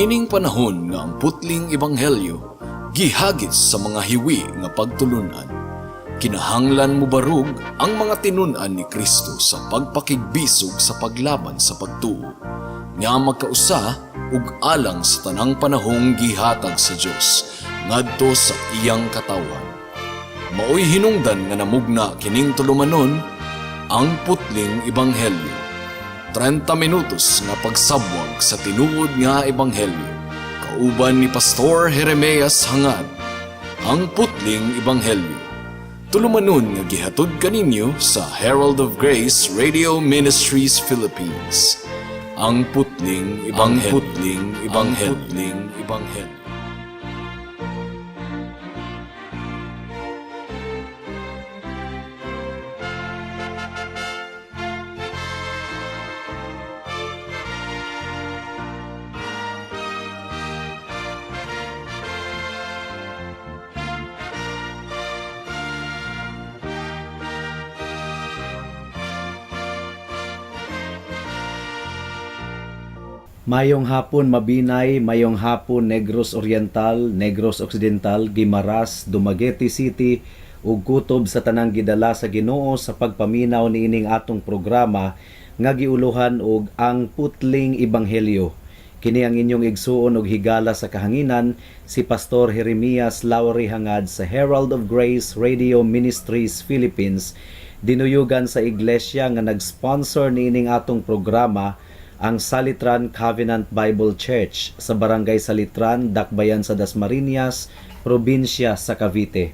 Niining panahon nga ang putling ebanghelyo gihagit sa mga hiwi nga pagtulunan, kinahanglan mobarug ang mga tinun-an ni Kristo sa pagpakigbisog sa paglaban sa pagtuo nga magkausa ug alang sa tanang panahong gihatag sa Dios ngadto sa iyang katawhan. Maoy hinungdan nga namugna kining tulumanon, Ang Putling Ebanghelyo. 30 minutos nga pagsabwag sa tinuod nga ebanghelyo. Kauban ni Pastor Jeremias Hangad. Ang Putling Ebanghelyo. Tulumanon nga gihatod kaninyo sa Herald of Grace Radio Ministries Philippines. Ang Putling Ebanghelyo. Ang Putling Ebanghelyo. Ang Putling Ebanghelyo. Mayong hapon, Mabinay, mayong hapon, Negros Oriental, Negros Occidental, Guimaras, Dumaguete City ug kutob sa tanang gidala sa Ginoo sa pagpaminaw niining atong programa nga giuluhan og Ang Putling Ebanghelyo. Kini ang inyong igsuon og higala sa kahanginan, si Pastor Jeremias Lowry Hangad sa Herald of Grace Radio Ministries Philippines, dinuyugan sa iglesia nga nag-sponsor niining atong programa, ang Salitran Covenant Bible Church sa Barangay Salitran, Dakbayan sa Dasmariñas, probinsya sa Cavite.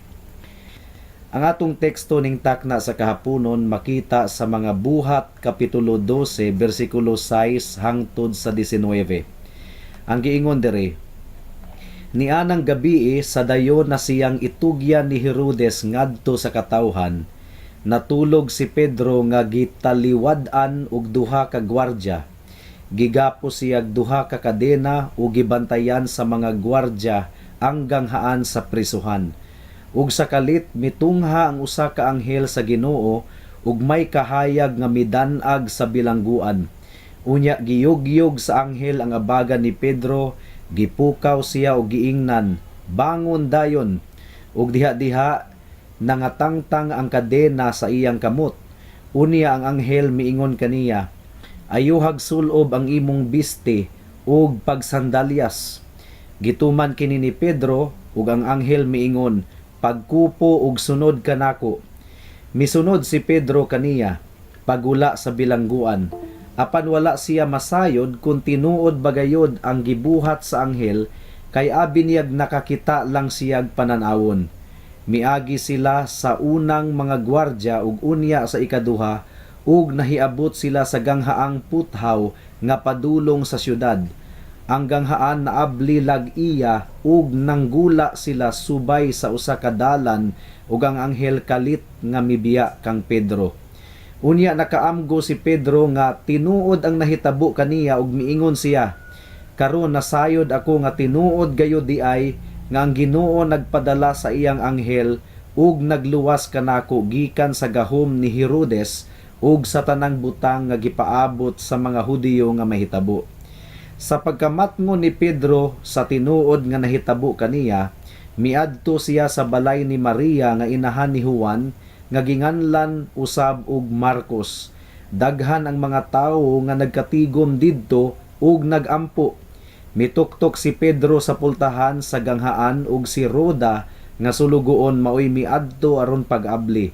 Ang atong teksto ning takna sa kahaponon makita sa mga Buhat kapitulo 12 bersikulo 6 hangtod sa 19. Ang giingon diri, Nianang gabii sa dayon na siyang itugyan ni Herodes ngadto sa katawhan, natulog si Pedro nga gitaliwad-an og duha ka gwardya. Gigapos siyag duha ka kadena ug gibantayan sa mga gwardya ang ganghaan sa prisuhan. Ug sa kalit mitungha ang usa ka anghel sa Ginoo ug may kahayag nga midan-ag sa bilangguan. Unya giyugyog sa anghel ang abaga ni Pedro, gipukaw siya og giingnan, "Bangon dayon." Ug diha-diha nangatangtang ang kadena sa iyang kamot. Unya ang anghel miingon kaniya, "Ayuhag sulob ang imong biste ug pagsandalyas." Gituman kini ni Pedro ug ang anghel miingon, "Pagkupo ug sunod kanako." Misunod si Pedro kaniya pagula sa bilangguan. Apan wala siya masayod kung tinuod bagayod ang gibuhat sa anghel kay abi niyag nakakita lang siyag pananawon. Miagi sila sa unang mga gwardya ug unya sa ikaduha ug nahiabot sila sa ganghaang puthaw nga padulong sa syudad. Ang ganghaan naabli lag-iya ug nanggula sila subay sa usa ka dalan ug ang anghel kalit nga mibiya kang Pedro. Unya nakaamgo si Pedro nga tinuod ang nahitabo kaniya ug miingon siya, "Karon nasayod ako nga tinuod gayud diay nga ang Ginoo nagpadala sa iyang anghel ug nagluwas kanako gikan sa gahom ni Herodes ug sa tanang butang nga gipaabot sa mga Hudiyo nga mahitabo." Sa pagkamatngon ni Pedro sa tinuod nga nahitabo kaniya, miadto siya sa balay ni Maria nga inahan ni Juan nga ginganlan usab og Marcos. Daghan ang mga tawo nga nagkatigom didto ug nagampo. Mituktok si Pedro sa pultahan sa ganghaan ug si Roda nga sulugoon maoy miadto aron pag-abli.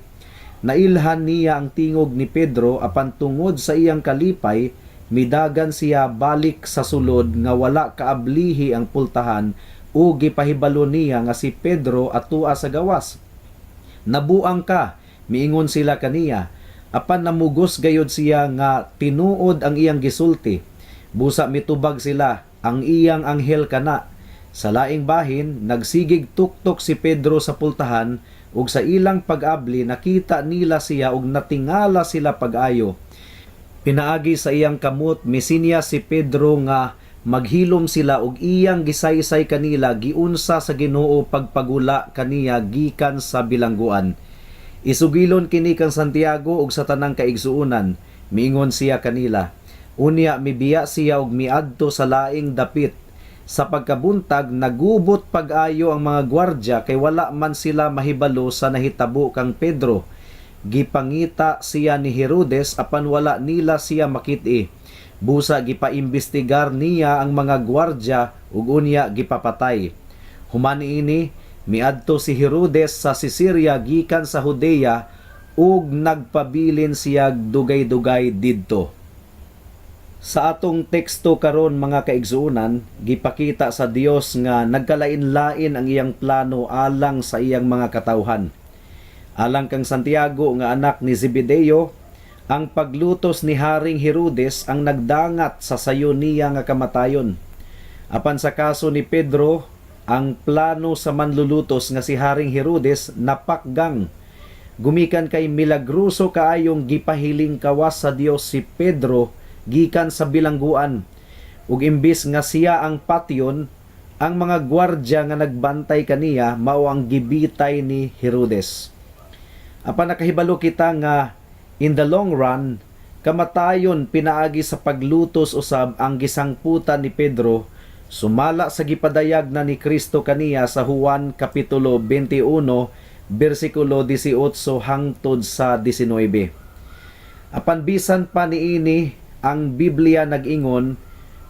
Nailhan niya ang tingog ni Pedro apan tungod sa iyang kalipay midagan siya balik sa sulod nga wala kaablihi ang pultahan ug gipahibalo niya nga si Pedro atua sa gawas. "Nabuang ka," miingon sila kaniya. Apan namugos gayod siya nga tinuod ang iyang gisulti. Busa mitubag sila, "Ang iyang anghel kana." Sa laing bahin, nagsigig tuktok si Pedro sa pultahan ug sa ilang pag-abli nakita nila siya ug natingala sila pag-ayo. Pinaagi sa iyang kamot misinya si Pedro nga maghilom sila ug iyang gisaysay kanila giunsa sa Ginoo pagpagula kaniya gikan sa bilangguan. "Isugilon kini kang Santiago ug sa tanang kaigsuonan," miingon siya kanila. Unya mibiya siya ug miadto sa laing dapit. Sa pagkabuntag, nagubot pag-ayo ang mga gwardya kay wala man sila mahibalo sa nahitabo kang Pedro. Gipangita siya ni Herodes apan wala nila siya makit-i. Busa gipaimbestigar niya ang mga gwardya ug unya gipapatay. Human ini, miadto si Herodes sa Caesarea gikan sa Judea ug nagpabilin siya dugay-dugay didto. Sa atong teksto karon, mga kaigsuonan, gipakita sa Dios nga nagkalain-lain ang iyang plano alang sa iyang mga katawhan. Alang kang Santiago nga anak ni Zebedeo, ang paglutos ni Haring Herodes ang nagdangat sa sayo niya nga kamatayon. Apan sa kaso ni Pedro, ang plano sa manlulutos nga si Haring Herodes napakgang gumikan kay milagroso kaayong gipahiling kawas sa Dios si Pedro gikan sa bilangguan. Ug imbis nga siya ang patyon, ang mga gwardya nga nagbantay kaniya mao ang gibitay ni Herodes. Apan nakahibalo kita nga in the long run, kamatayon pinaagi sa paglutos usab ang gisangputan ni Pedro, sumala sa gipadayag na ni Kristo kaniya sa Juan kapitulo 21 bersikulo 18 hangtod sa 19. Apan bisan pa niini, ang Biblia nag-ingon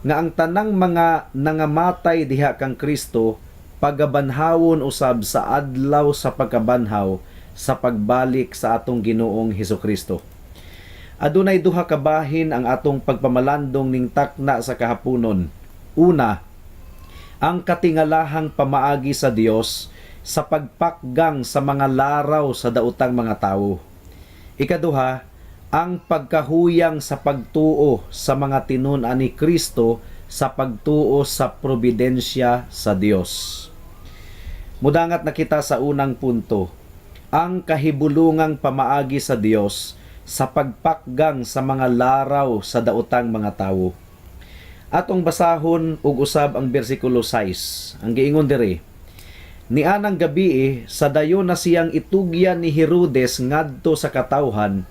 nga ang tanang mga nangamatay diha kang Kristo pagabanhawon usab sa adlaw sa pagkabanhaw sa pagbalik sa atong Ginoong Hesukristo. Adunay duha ka bahin ang atong pagpamalandong ning takna sa kahaponon. Una, ang katingalahang pamaagi sa Dios sa pagpakgang sa mga laraw sa daotang mga tawo. Ikaduha, ang pagkahuyang sa pagtuo sa mga tinun-an ni Kristo sa pagtuo sa providensya sa Dios. Mudangat na kita sa unang punto, ang kahibulungang pamaagi sa Dios sa pagpakgang sa mga laraw sa daotang mga tawo. Atong basahon ug usab ang bersikulo 6. Ang giingon diri, "Nianang gabi, sa dayon na siyang itugyan ni Herodes ngadto sa katawhan,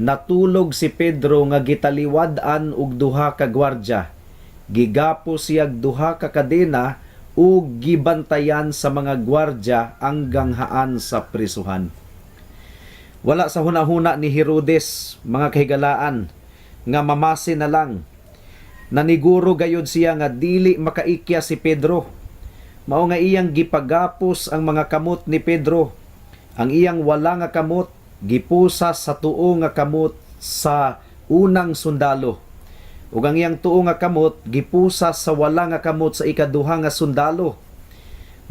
natulog si Pedro nga gitaliwad-an og duha ka gwardya. Gigapos siyag duha ka kadena ug gibantayan sa mga gwardya ang ganghaan sa prisuhan." Wala sa hunahuna ni Herodes, mga kahigalaan, nga mamasi na lang. Naniguro gayud siya nga dili makaikya si Pedro. Mao nga iyang gipagapos ang mga kamot ni Pedro. Ang iyang wala nga kamot gipusas sa tuo nga kamot sa unang sundalo. Ug ang iyang tuo nga kamot gipusas sa wala nga kamot sa ikaduha nga sundalo.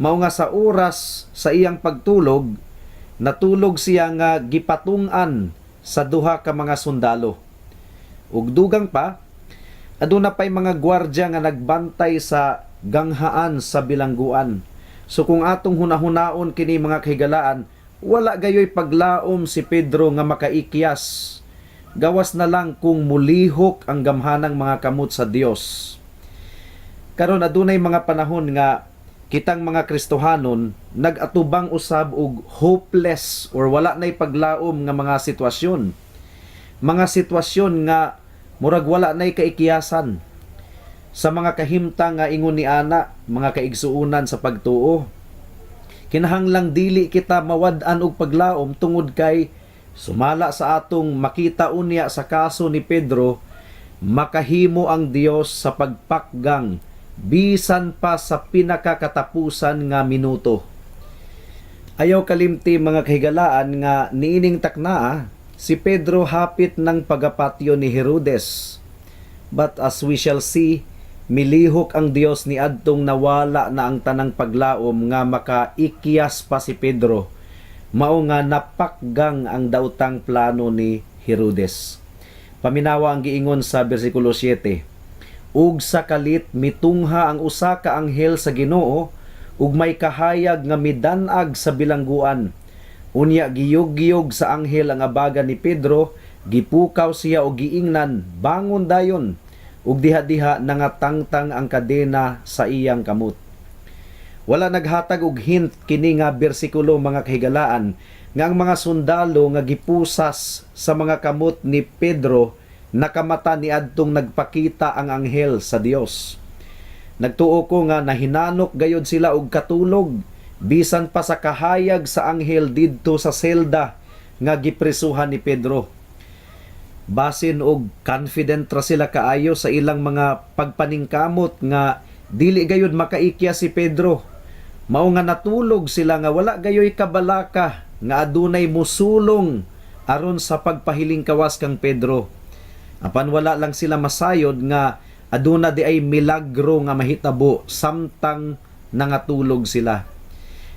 Mao nga sa oras sa iyang pagtulog, natulog siya nga gipatung-an sa duha ka mga sundalo. Ug dugang pa, aduna pay mga gwardya nga nagbantay sa ganghaan sa bilangguan. So kung atong hunahunaon kini, mga kahigalaan, wala gayoy paglaom si Pedro nga makaikyas. Gawas na lang kung mulihok ang gamhanang mga kamot sa Dios. Karon, adunay mga panahon nga kitang mga Kristohanon nag-atubang usab og hopeless or wala nay paglaom nga mga sitwasyon. Mga sitwasyon nga murag wala nay kaikyasan. Sa mga kahimtang nga ingon ni ana, mga kaigsuonan sa pagtuo, kinahanglang dili kita mawad-an og paglaom tungod kay sumala sa atong makita unya sa kaso ni Pedro, makahimo ang Dios sa pagpakgang bisan pa sa pinakakatapusan nga minuto. Ayaw kalimti, mga kahigalaan, nga niining taknaa, si Pedro hapit ng pagapatyo ni Herodes. But as we shall see, milihok ang Dios ni adtong nawala na ang tanang paglaom nga makaikyas pa si Pedro. Mao nga napakgang ang daotang plano ni Herodes. Paminawa ang giingon sa bersikulo 7. "Ug sa kalit mitungha ang usa ka anghel sa Ginoo ug may kahayag nga midan-ag sa bilangguan. Unya giyog-giyog sa anghel ang abaga ni Pedro, gipukaw siya og giingnan, 'Bangon dayon.' Ug diha-diha nangatangtang ang kadena sa iyang kamot." Wala naghatag og hint kini nga bersikulo, mga kahigalaan, nga ang mga sundalo nga gipusas sa mga kamot ni Pedro nakamata ni adtong nagpakita ang anghel sa Dios. Nagtuo ko nga nahinanok gayod sila og katulog bisan pa sa kahayag sa anghel didto sa selda nga gipresuhan ni Pedro. Basin og confident ra sila kaayo sa ilang mga pagpaningkamot nga dili gayod makaikya si Pedro. Mao nga natulog sila nga wala gayoy kabalaka nga adunay musulong aron sa pagpahiling kawas kang Pedro. Apan wala lang sila masayod nga aduna di ay milagro nga mahitabo samtang nangatulog sila.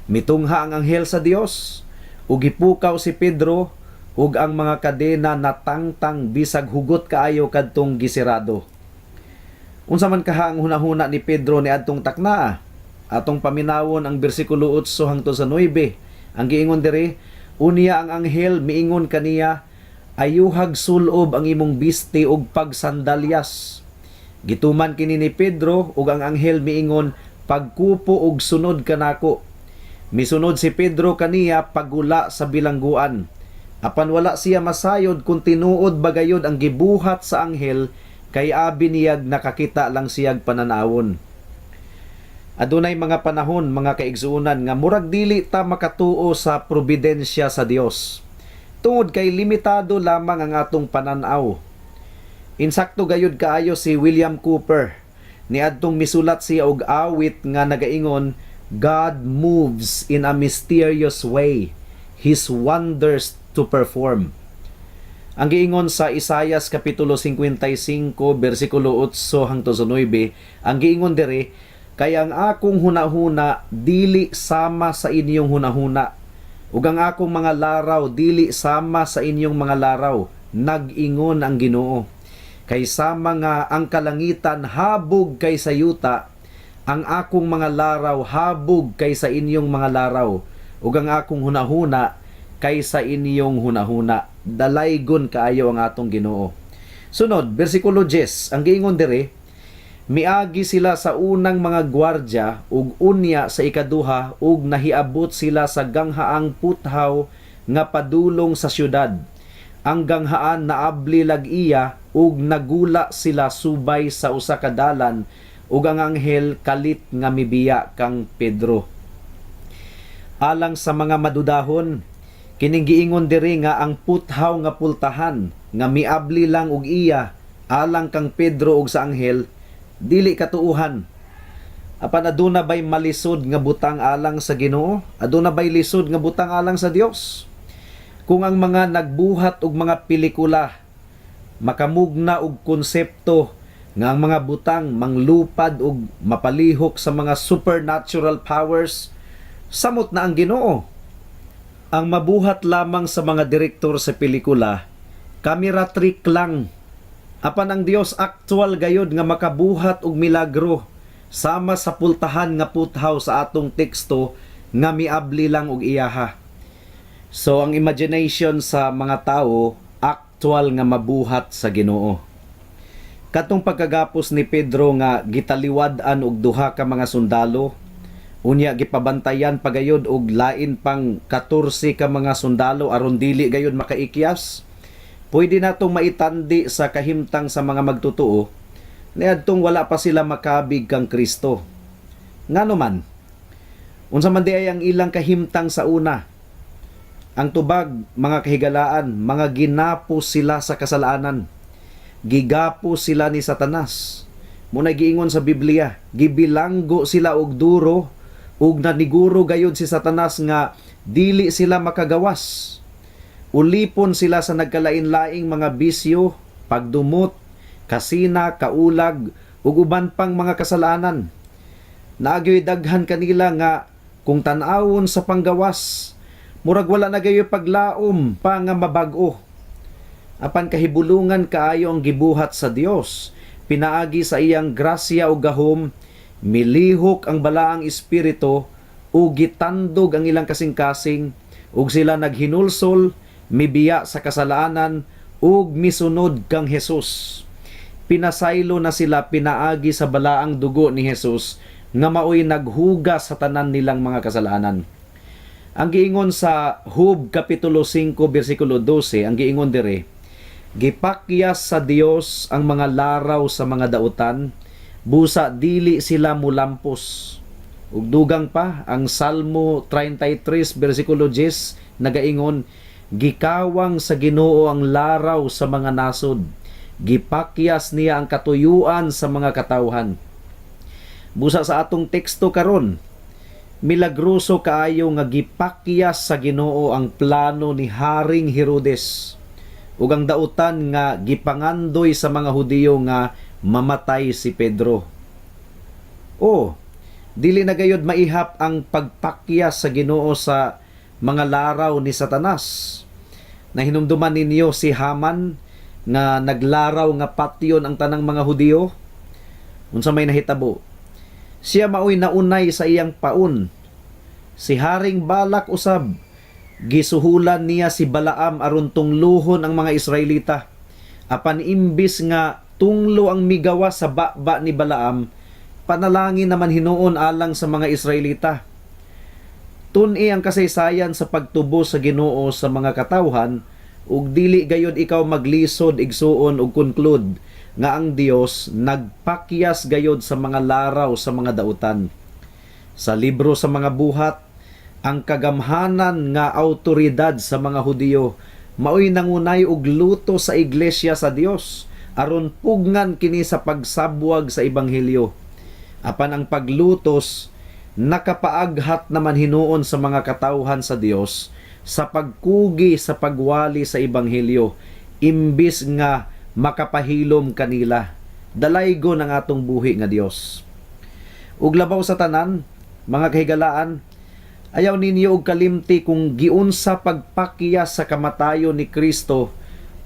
Mitungha ang anghel sa Dios ug gipukaw si Pedro ug ang mga kadena natangtang bisag hugot kaayo kadtong gisirado. Unsa man kaha ang hunahuna ni Pedro ni adtong taknaa? Atong paminawon ang bersikulo 8 hangtod sa 9. Ang giingon diri, unya ang anghel miingon kaniya, "Ayuhag sulob ang imong biste ug pagsandalyas." Gituman kini ni Pedro ug ang anghel miingon, "Pagkupo ug sunod kanako." Misunod si Pedro kaniya pagula sa bilangguan. Apan wala siya masayod kung tinuod bagayod ang gibuhat sa anghel kay abi niyag nakakita lang siyag pananawon. Adunay mga panahon, mga kaigsuonan, nga murag dili ta makatuo sa providensya sa Dios. Tungod kay limitado lamang ang atong pananaw. Insakto gayud kaayo si William Cowper niadtong misulat siya og awit nga nagaingon, "God moves in a mysterious way, His wonders to perform." Ang giingon sa Isayas kapitulo 55 bersikulo 8 hangtod sa 9, ang giingon diri, "Kay ang akong hunahuna dili sama sa inyong hunahuna, ug ang akong mga laraw dili sama sa inyong mga laraw, nag-ingon ang Ginoo. Kay sama nga ang kalangitan habog kaysa yuta, ang akong mga laraw habog kaysa inyong mga laraw, ug ang akong hunahuna kaysa inyong hunahuna." Dalaygon kaayo ang atong Ginoo. Sunod, bersikulo 10, ang giingon diri, miagi sila sa unang mga gwardya ug unya sa ikaduha ug nahiabot sila sa ganghaang puthaw nga padulong sa syudad. Ang ganghaan naabli lag-iya ug nagula sila subay sa usa ka dalan ug ang anghel kalit nga mibiya kang Pedro. Alang sa mga madudahon, kining giingon diri nga ang puthaw nga pultahan nga miabli lang og iya alang kang Pedro ug sa anghel dili katuuhan. Apan aduna bay malisod nga butang alang sa Ginoo? Aduna bay lisod nga butang alang sa Dios? Kung ang mga nagbuhat og mga pelikula makamugna og konsepto nga ang mga butang manglupad og mapalihok sa mga supernatural powers, samot na ang Ginoo. Ang mabuhat lamang sa mga direktor sa pelikula, camera trick lang. Apan ang Dios actual gayod nga makabuhat og milagro sama sa pultahan nga puthaw sa atong teksto nga miabli lang og iyaha. So ang imagination sa mga tao actual nga mabuhat sa Ginoo. Katong pagkagapos ni Pedro nga gitaliwad-an og duha ka mga sundalo, unya gipabantayan pagayod og lain pang 14 ka mga sundalo aron dili gayod makaikyas. Pwede natong maitandi sa kahimtang sa mga magtotoo niadtong wala pa sila makabig kang Kristo. Ngano man? Unsa man di ay ang ilang kahimtang sa una? Ang tubag, mga kahigalaan, mga ginapo sila sa kasalanan. Gigapo sila ni Satanas. Muna giingon sa Biblia, gibilanggo sila og duro ug naniguro gayud si Satanas nga dili sila makagawas. Ulipon sila sa nagkalain-laing mga bisyo, pagdumot, kasina, kaulag, ug uban pang mga kasalanan. Naagyoy daghan kanila nga kung tan-awon sa panggawas, murag wala na gayoy paglaom pa nga mabag-o. Apan kahibulungan kaayo ang gibuhat sa Dios. Pinaagi sa iyang grasya o gahom, milihok ang balaang espiritu ug gitandog ang ilang kasing-kasing ug sila naghinulsol, mibiya sa kasalanan ug misunod kang Jesus. Pinasaylo na sila pinaagi sa balaang dugo ni Jesus nga maoy naghugas sa tanan nilang mga kasalanan. Ang giingon sa Job kapitulo 5 bersikulo 12, ang giingon dire, "Gipakyas sa Dios ang mga laraw sa mga dautan, Busa dili sila mulampos. Ug dugang pa, ang Salmo 33 bersikulo 10 nagaingon, "Gikawang sa Ginoo ang laraw sa mga nasod. Gipakyas niya ang katuyuan sa mga katawhan." Busa sa atong teksto karon, milagroso kaayo nga gipakyas sa Ginoo ang plano ni Haring Herodes ug ang dautan nga gipangandoy sa mga Hudiyo nga mamatay si Pedro. O, dili na gayod maihap ang pagpakyas sa Ginoo sa mga laraw ni Satanas. Nahinumduman ninyo si Haman nga naglaraw nga patyon ang tanang mga Hudiyo? Unsa may nahitabo? Siya maoy naunay sa iyang paun. Si Haring Balak usab, gisuhulan niya si Balaam aron tungluhon ang mga Israelita. Apan imbis nga tunglo ang migawa sa baba ni Balaam, panalangin naman hinuon alang sa mga Israelita. Tun-i ang kasaysayan sa pagtubo sa Ginoo sa mga katawhan ug dili gayod ikaw maglisod, igsuon, ug conclude nga ang Dios nagpakyas gayod sa mga laraw sa mga dautan. Sa libro sa mga Buhat, ang kagamhanan nga autoridad sa mga Hudiyo maoy nangunay og luto sa iglesia sa Dios aron pugngan kini sa pagsabwag sa ebanghelyo. Apan ang paglutos nakapaaghat naman hinuon sa mga katawhan sa Dios sa pagkugi sa pagwali sa ebanghelyo imbis nga makapahilom kanila. Dalaygo ng atong buhi nga Dios. Ug labaw sa tanan, mga kahigalaan, ayaw ninyo og kalimti kung giunsa pagpakyas sa kamatayon ni Kristo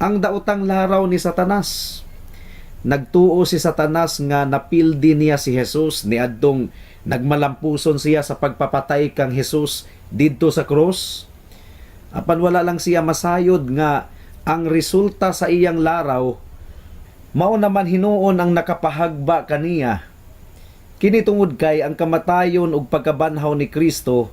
ang daotang laraw ni Satanas. Nagtuo si Satanas nga napildi niya si Jesus niadtong nagmalampuson siya sa pagpapatay kang Jesus didto sa krus. Apan wala lang siya masayod nga ang resulta sa iyang laraw mao naman hinuon ang nakapahagba kaniya. Kini tungod kay ang kamatayon ug pagkabanhaw ni Kristo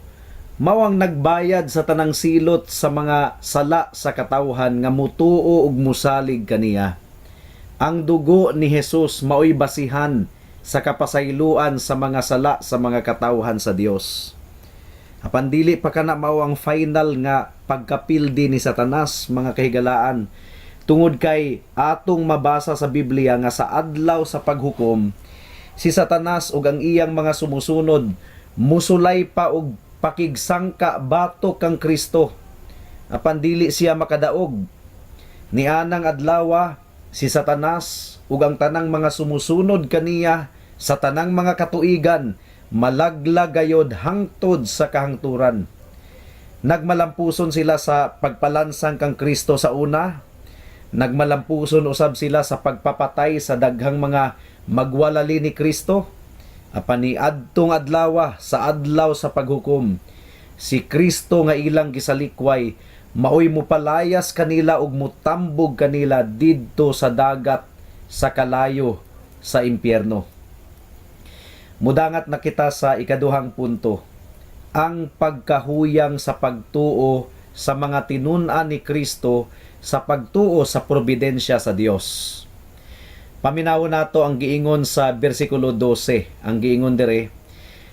mao ang nagbayad sa tanang silot sa mga sala sa katawhan nga mutuo ug musalig kaniya. Ang dugo ni Jesus maoy basihan sa kapasayloan sa mga sala sa mga katawhan sa Dios. Apan dili pa kana mao ang final nga pagkapildi ni Satanas, mga kahigalaan. Tungod kay atong mabasa sa Biblia nga sa adlaw sa paghukom, si Satanas ug ang iyang mga sumusunod musulay pa og pakigsangka batok kang Kristo. Apan dili siya makadaog. Nianang adlawa, si Satanas ug ang tanang mga sumusunod kaniya sa tanang mga katuigan malaglag gayod hangtod sa kahangturan. Nagmalampuson sila sa pagpalansang kang Kristo sa una. Nagmalampuson usab sila sa pagpapatay sa daghang mga magwalali ni Kristo. Apan niadtong adlawa, sa adlaw sa paghukom, si Kristo nga ilang gisalikway maoy mupalayas kanila ug mutambog kanila didto sa dagat sa kalayo sa impyerno. Mudangat na kita sa ikaduhang punto, ang pagkahuyang sa pagtuo sa mga tinun-an ni Kristo sa pagtuo sa providensya sa Dios. Paminawon nato ang giingon sa bersikulo 12. Ang giingon dire,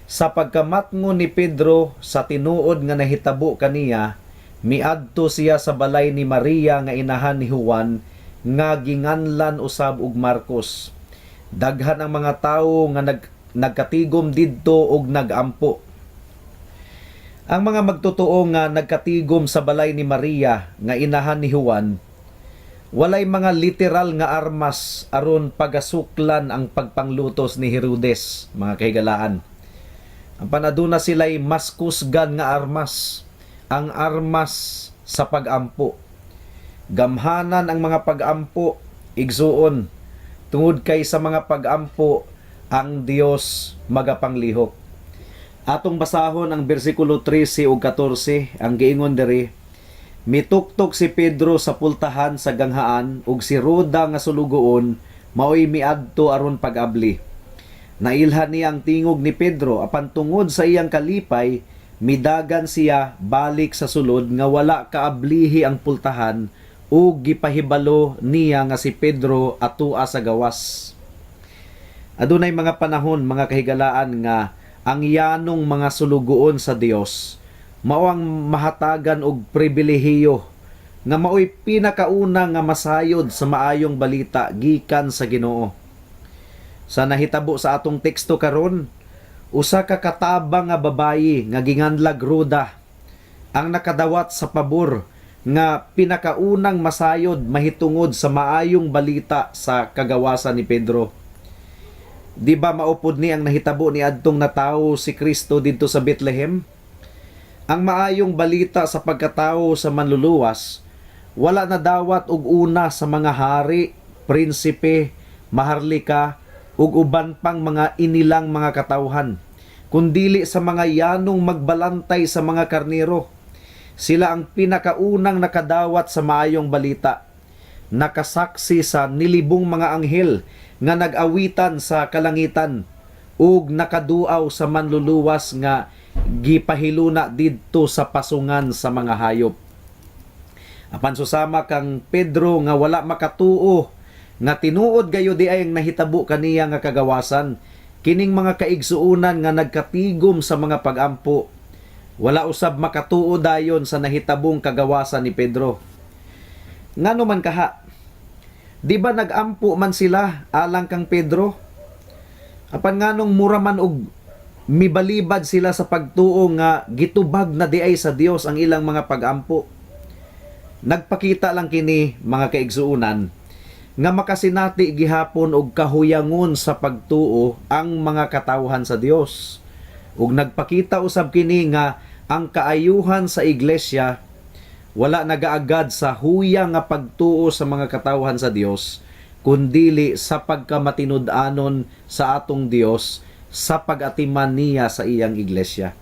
"Sa pagkamatngon ni Pedro sa tinuod nga nahitabo kaniya, miadto siya sa balay ni Maria nga inahan ni Juan nga ginganlan usab og Marcos. Daghan ang mga tawo nga nagkatigom didto og nagampo." Ang mga magtotoo nga nagkatigom sa balay ni Maria nga inahan ni Juan, walay mga literal nga armas aron pagasuklan ang pagpanglutos ni Herodes, mga kahigalaan. Apan aduna sila'y mas kusgan nga armas, ang armas sa pagampo. Gamhanan ang mga pagampo, igsuon, tungod kay sa mga pagampo ang Dios magapanglihok. Atong basahon ang bersikulo 13 ug 14. Ang giingon diri, "Mituktok si Pedro sa pultahan sa ganghaan ug si Roda nga sulugoon maoy miadto aron pag-abli. Nailhan niya ang tingog ni Pedro, apan tungod sa iyang kalipay midagan siya balik sa sulod nga wala kaablihi ang pultahan ug gipahibalo niya nga si Pedro atua sa gawas." Adunay mga panahon, mga kahigalaan, nga ang yanong mga sulugoon sa Dios mao ang mahatagan og pribilehiyo nga maoy pinakauna nga masayod sa maayong balita gikan sa Ginoo. Sa nahitabo sa atong teksto karon, usa ka katabang nga babayi nga ginganlag Roda ang nakadawat sa pabor nga pinakaunang masayod mahitungod sa maayong balita sa kagawasan ni Pedro. Di ba maupod ni ang nahitabo ni adtong natawo si Kristo didto sa Bethlehem? Ang maayong balita sa pagkatawo sa Manluluwas wala nadawat og una sa mga hari, prinsipe, maharlika ug uban pang mga inilang mga katawhan, kundili sa mga yanong magbalantay sa mga karnero. Sila ang pinakaunang nakadawat sa maayong balita, nakasaksi sa nilibong mga anghel nga nag-awitan sa kalangitan ug nakaduaw sa Manluluwas nga gipahiluna didto sa pasungan sa mga hayop. Apan susama kang Pedro nga wala makatuo nga tinuod gayud diay ang nahitabo kaniya nga kagawasan, kining mga kaigsuonan nga nagkatigom sa mga pagampo wala usab makatuo dayon sa nahitabong kagawasan ni Pedro. Ngano man kaha? Di ba nagampo man sila alang kang Pedro? Apan nganong mura man og mibalibad sila sa pagtuo nga gitubag na diay sa Dios ang ilang mga pagampo? Nagpakita lang kini, mga kaigsuonan, nga makasinati gihapon og kahuyangon sa pagtuo ang mga katawhan sa Dios. Ug nagpakita usab kini nga ang kaayuhan sa iglesia wala nagaagad sa huyang nga pagtuo sa mga katawhan sa Dios, kundili sa pagkamatinud-anon sa atong Dios sa pag-atiman niya sa iyang iglesia.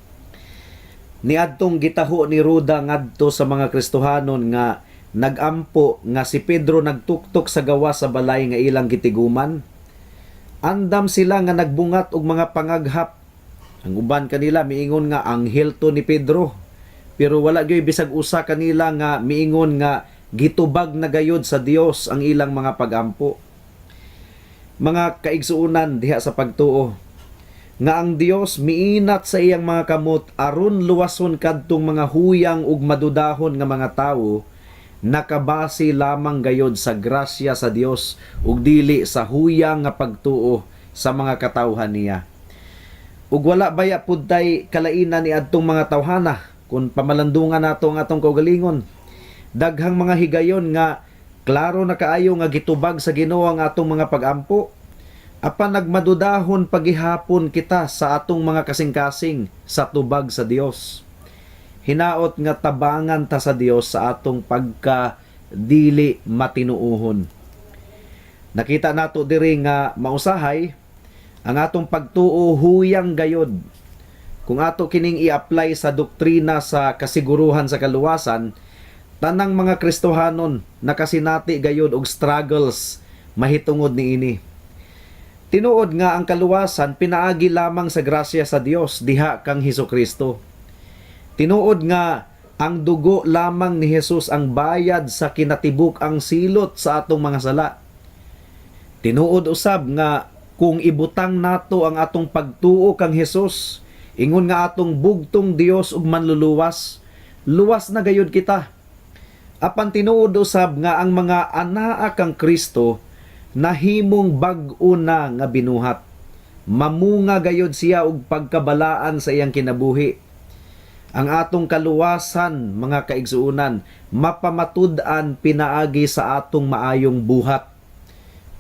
Niadtong gitaho ni Roda ngadto sa mga Kristohanon nga nagampo nga si Pedro nagtuktok sa gawas sa balay nga ilang gitiguman, andam sila nga nagbungat og mga pangaghap. Ang uban kanila miingon nga anghel to ni Pedro. Pero wala gyoy bisag usa kanila nga miingon nga gitubag na gayod sa Dios ang ilang mga pagampo. Mga kaigsuonan diha sa pagtuo, nga ang Dios miinat sa iyang mga kamot aron luwason kadtong mga huyang ug madudahon nga mga tawo, nakabase lamang gayod sa grasya sa Dios ug dili sa huyang nga pagtuo sa mga katawhan niya. Ug wala baya pud tay kalainan ni adtong mga tawhana kung pamalandungan nato ang atong kaugalingon? Daghang mga higayon nga klaro na kaayo nga gitubag sa Ginoo ang atong mga pagampo. Apan nagmadudahon pagihapon kita sa atong mga kasing-kasing sa tubag sa Dios. Hinaot nga tabangan ta sa Dios sa atong pagka dili matinuohon. Nakita nato diri nga mausahay ang atong pagtuo huyang gayod. Kung ato kining i-apply sa doktrina sa kasiguruhan sa kaluwasan, tanang mga Kristohanon nakasinati gayod og struggles mahitungod niini. Tinuod nga ang kaluwasan pinaagi lamang sa grasya sa Dios diha kang Hesus Kristo. Tinuod nga ang dugo lamang ni Jesus ang bayad sa kinatibuk-ang silot sa atong mga sala. Tinuod usab nga kung ibutang nato ang atong pagtuo kang Hesus, ingon nga atong bugtong Dios ug Manluluwas, luwas na gayud kita. Apan tinuod usab nga ang mga anaa kang Kristo nahimong bag-o na nga binuhat. Mamunga gayud siya og pagkabalaan sa iyang kinabuhi. Ang atong kaluwasan, mga kaigsuonan, mapamatud-an pinaagi sa atong maayong buhat.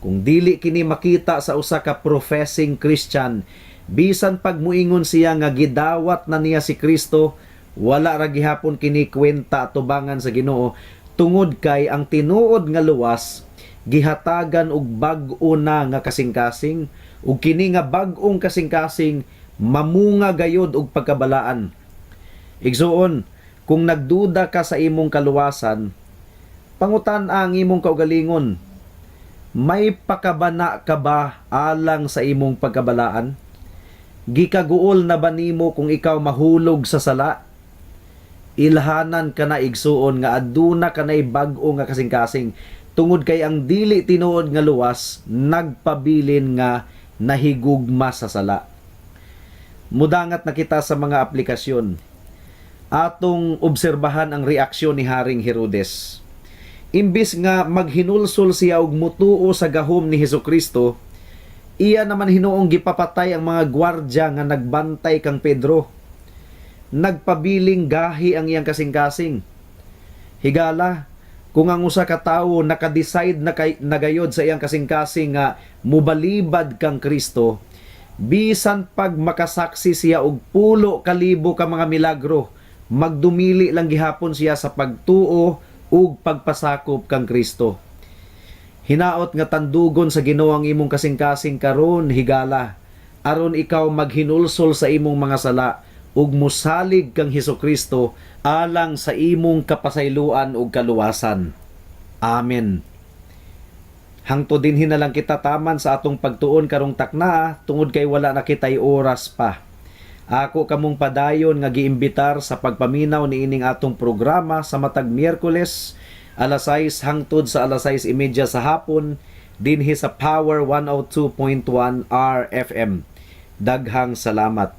Kung dili kini makita sa usa ka professing Christian, bisan pag muingon siya nga gidawat na niya si Kristo, wala ra gihapon kini kwenta atubangan sa Ginoo, tungod kay ang tinuod nga luwas gihatagan og bag-o na nga kasing-kasing, ug kini nga bag-ong kasing-kasing mamunga gayod og pagkabalaan. Igsuon, kung nagduda ka sa imong kaluwasan, pangutan ang imong kaugalingon. May pakabana ka ba alang sa imong pagkabalaan? Gikaguol na ba nimo kung ikaw mahulog sa sala? Ilhanan ka na, igsuon, nga aduna kanay bag-o nga kasing-kasing, tungod kay ang dili tinuod nga luwas nagpabilin nga nahigugma sa sala. Mudangat na kita sa mga aplikasyon. Atong obserbahan ang reaksyon ni Haring Herodes. Imbis nga maghinulsol siya og mutuo sa gahom ni Hesukristo, iya naman hinuong gipapatay ang mga gwardya nga nagbantay kang Pedro. Nagpabiling gahi ang iyang kasing-kasing. Higala, kung ang usa ka tawo naka-decide na kay, nagayod sa iyang kasing-kasing nga mubalibad kang Kristo, bisan pag makasaksi siya og 10,000 ka mga milagro, magdumili lang gihapon siya sa pagtuo ug pagpasakop kang Kristo. Hinaot nga tandugon sa Ginoo ang imong kasing-kasing karon, higala, aron ikaw maghinulsol sa imong mga sala ug musalig kang Hesukristo alang sa imong kapasayloan ug kaluwasan. Amen. Hangtod dinhi na lang kita taman sa atong pagtuon karong taknaa tungod kay wala na kitay oras pa. Ako kamong padayon nga giimbitar sa pagpaminaw niining atong programa sa matag Miyerkules alas 6 hangtod sa alas 6:30 sa hapon dinhi sa Power 102.1 RFM. Daghang salamat.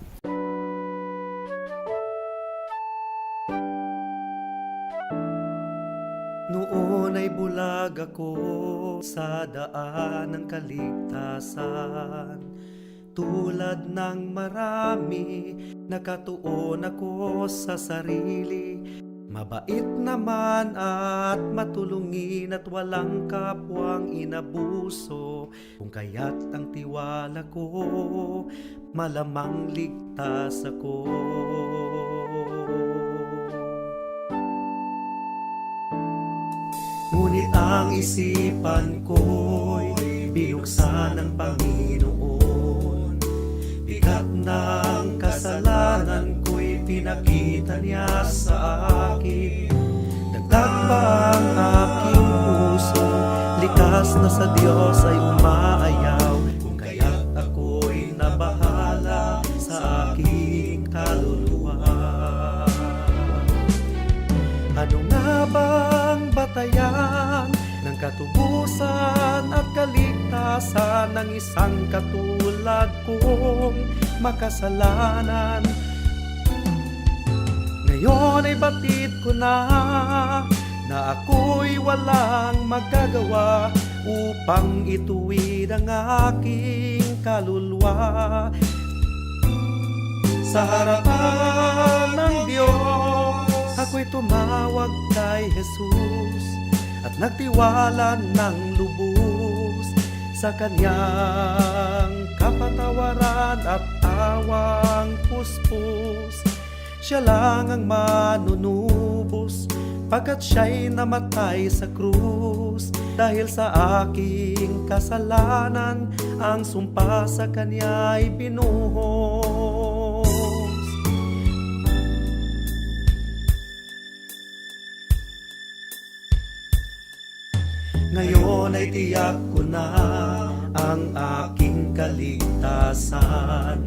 Noon ay bulag ako sa daan ng kaligtasan. Tulad ng marami, nakatuon ako sa sarili. Mabait naman at matulungin at walang kapwang inabuso. Kung kaya't ang tiwala ko, malamang ligtas ako. Ngunit ang isipan ko'y binuksan ng Panginoon. Bigat ng kasalanan ko'y pinakita niya sa akin. Dagdag pa ang aking puso, likas na sa Diyos ay umaayaw. Kung kaya't ako'y nabahala sa aking kaluluwa. Ano nga bang batayan ng katubusan at kaligtasan ng isang katulad kong makasalanan? Ngayon ay batid ko na na ako'y walang magagawa upang ituwid ang aking kaluluwa. Sa harapan ng Diyos, ako'y tumawag kay Jesus at nagtiwala ng lubos sa kanyang kapatawaran at awang puspos. Siya lang ang manunubos pagkat siya'y namatay sa krus. Dahil sa aking kasalanan, ang sumpa sa kanya'y binuhos. Ngayon ay tiyak ko na ang aking kaligtasan,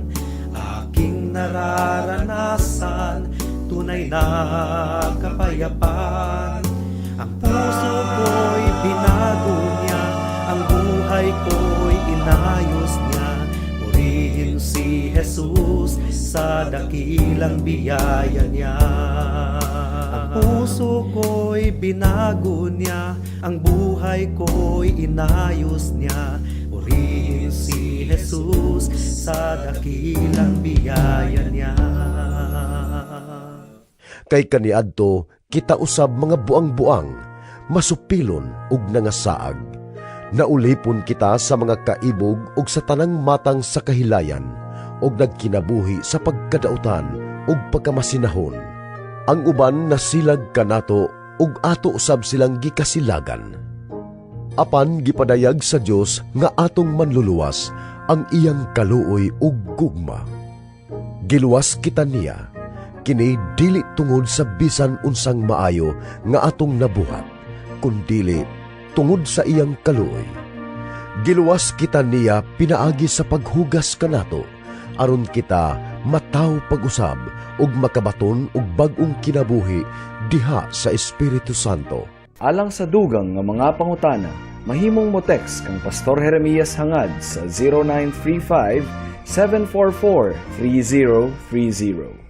aking nararanasan, tunay na kapayapaan. Ang puso ko'y binago niya, ang buhay ko'y inayos niya. Purihin si Jesus sa dakilang biyaya niya. Ang puso ko'y binago niya, ang buhay ko'y inayos niya. Purihin si Jesus sa dakilang biyaya niya. Kay kaniadto kita usab mga buang-buang, masupilon ug nangasaag. Naulipon kita sa mga kaibog ug sa tanang matang sa kahilayan, ug nagkinabuhi sa pagkadautan ug pagkamasinahon. Ang uban nasilag kanato ug ato usab silang gikasilagan. Apan gipadayag sa Dios nga atong manluluwas ang iyang kaluoy ug gugma. Giluwas kita niya, kini dili tungod sa bisan unsang maayo nga atong nabuhat, kundili tungod sa iyang kaluoy. Giluwas kita niya pinaagi sa paghugas kanato, aron kita mataw pag-usab ug makabaton og bag-ong kinabuhi diha sa Espiritu Santo. Alang sa dugang nga mga pangutana. Mahimong mo text kang Pastor Jeremias Hangad sa 0935 744 3030.